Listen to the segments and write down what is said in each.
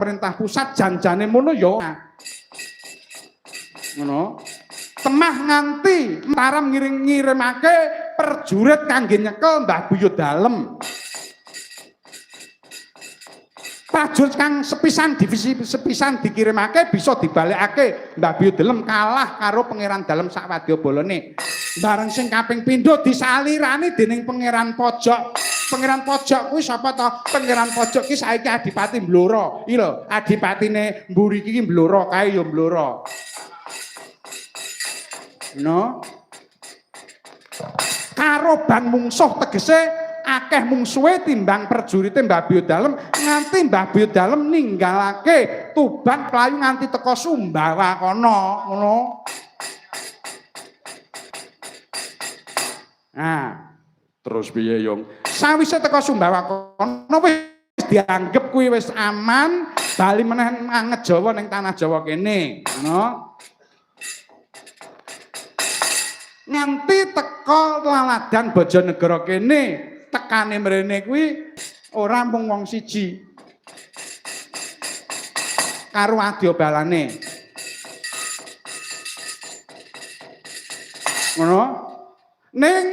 Pemerintah pusat janjane mono ya. Ngono. Temah nganti Mataram ngirim-ngirimake perjurit kangge nyekel Mbah Buyut Dalem. Prajurit kang sepisan divisi sepisan dikirimake bisa dibalekake Mbah Buyut Dalem kalah karo Pangeran Dalem sak wadyabalane. Bareng sing kaping pindho disalirani dening Pangeran Pojok. Pangeran Pojok kuwi sapa to? Pangeran Pojok ki saiki Adipati Blora. Iki lho, adipatine mburi iki Blora kae ya Blora. No. Karo ban mungsuh tegese akeh mungsuhe timbang prajurite Mbah Buyut Dalem nganti Mbah Buyut Dalem ninggalake Tuban playu nganti teko Sumbawa kono, ngono. Nah, terus piye, Yung? Sawise teko Sumbawa kono wis dianggep kuwi wis aman, bali meneh anget Jawa ning tanah Jawa kene, ngono. Nganti teko laladan Bojonegoro kene, tekane mrene kuwi ora mung wong siji. Karo adyabalane. Ngono. Ning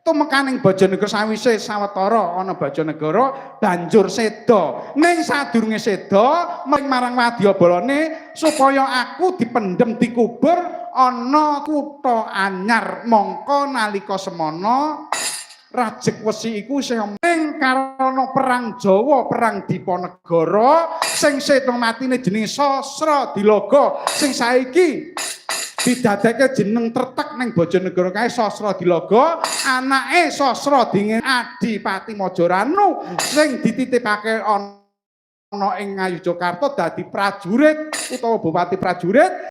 tumekaning Bojonegoro sawise sawetara ana Bojonegoro banjur seda. Ning sadurunge seda marang wadyabalane supaya aku dipendhem dikubur ana kutha anyar. Mongko nalika semana Rajek Wesi iku isih ning karana perang Jawa, perang Diponegoro sing seto matine jenenge Sasra Dilogo sing saiki didadekke jeneng tretek ning Bojonegoro kae Sasra Dilogo, anake Sasra dingin Adipati Majoranu sing dititipake ana ing Ngayogyakarta dadi prajurit utawa bupati prajurit.